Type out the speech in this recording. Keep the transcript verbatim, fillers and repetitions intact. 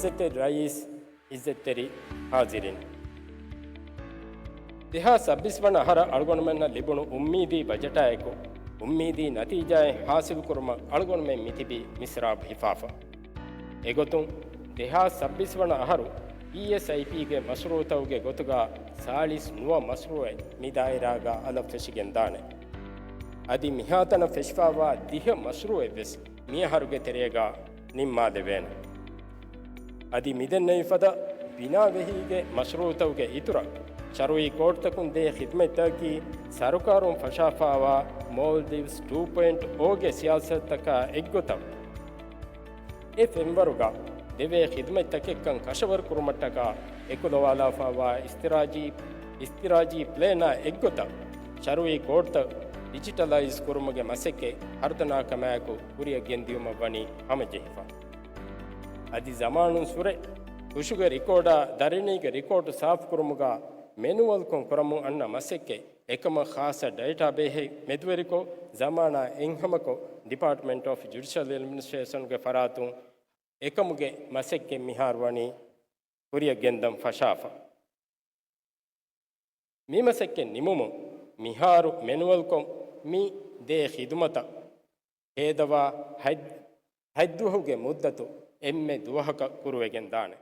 އިއްޒަތްތެރި ރައީސް، އިއްޒަތްތެރި ހާޒިރީން. ދެހާސް ސައްބީސް ވަނަ އަހަރަށް އަޅުގަނޑުމެންނަށް ލިބުނު އުއްމީދީ ބަޖެޓާއެކު، އުއްމީދީ ނަތީޖާއެއް ހާސިލުކުރުމަށް އަޅުގަނޑުމެން މިތިބީ މިސްރާބު ހިފާފަ. އެގޮތުން، ދެހާސް ސައްބީސް ވަނަ އަހަރު ޕީއެސްއައިޕީގެ މަޝްރޫއުތަކުގެ ގޮތުގަ ސާޅީސް ނުވަ މަޝްރޫއެއް މި ދާއިރާގަ އަލަށް ފެށިގެންދާނެ. އަދި މިހާތަނަށް ފެށިފައިވާ ދިހަ މަޝްރޫއެއްވެސް މިއަހަރުގެ ތެރޭގަ ނިންމާލެވޭނެ. އަދި މިދެންނެވި ފަދަ ބިނާވެހީގެ މަޝްރޫއުތަކުގެ އިތުރަށް، ޝަރުއީ ކޯޓްތަކުން ދޭ ޚިދުމަތްތަކަކީ ސަރުކާރުން ފަށާފައިވާ މޯލްޑިވްސް ޓޫ ޕޮއިންޓް އޯގެ ސިޔާސަތުތަކާ އެއްގޮތަށް، އެ ފެންވަރުގަ ދެވޭ ޚިދުމަތްތަކެއްކަން ކަށަވަރުކުރުމަށްޓަކާ އެކުލަވާލާފައިވާ އިސްތިރާޖީ، އިސްތިރާޖީ ޕްލޭނާ އެއްގޮތަށް، ޝަރުއީ ކޯޑްތައް ޑިޖިޓަލައިޒް ކުރުމުގެ މަސައްކަތް ހަރުދަނާ ކަމާއެކު ކުރިއަށް ގެންދިޔުމަށް ވަނީ ހަމަޖެހިފަ. އަދި ޒަމާނުން ސުރެ ހުށުގެ ރިކޯޑާ ދަރިނީގެ ރިކޯޑު ސާފުކުރުމުގަ މެނުއަލްކޮށް ކުރަމުން އަންނަ މަސައްކަތް އެކަމަށް ޚާއްސަ ޑޭޓާ ބޭހެއް މެދުވެރިކޮށް، ޒަމާނާ އެއްހަމަކޮށް، ޑިޕާޓްމަންޓް އޮފް ޖުޑިޝަލް އެޑްމިނިސްޓްރޭޝަންގެ ފަރާތުން އެކަމުގެ މަސައްކަތް މިހާރު ވަނީ ކުރިއަށް ގެންދަން ފަށާފަ. މި މަސައްކަތް ނިމުމުން މިހާރު މެނުއަލްކޮށް މި ދޭ ޚިދުމަތަށް ހޭދަވާ ހަތް، ހަތްދުވަހުގެ މުއްދަތު އެންމެ ދުވަހަކަށް ކުރުވެގެން ދާނެ.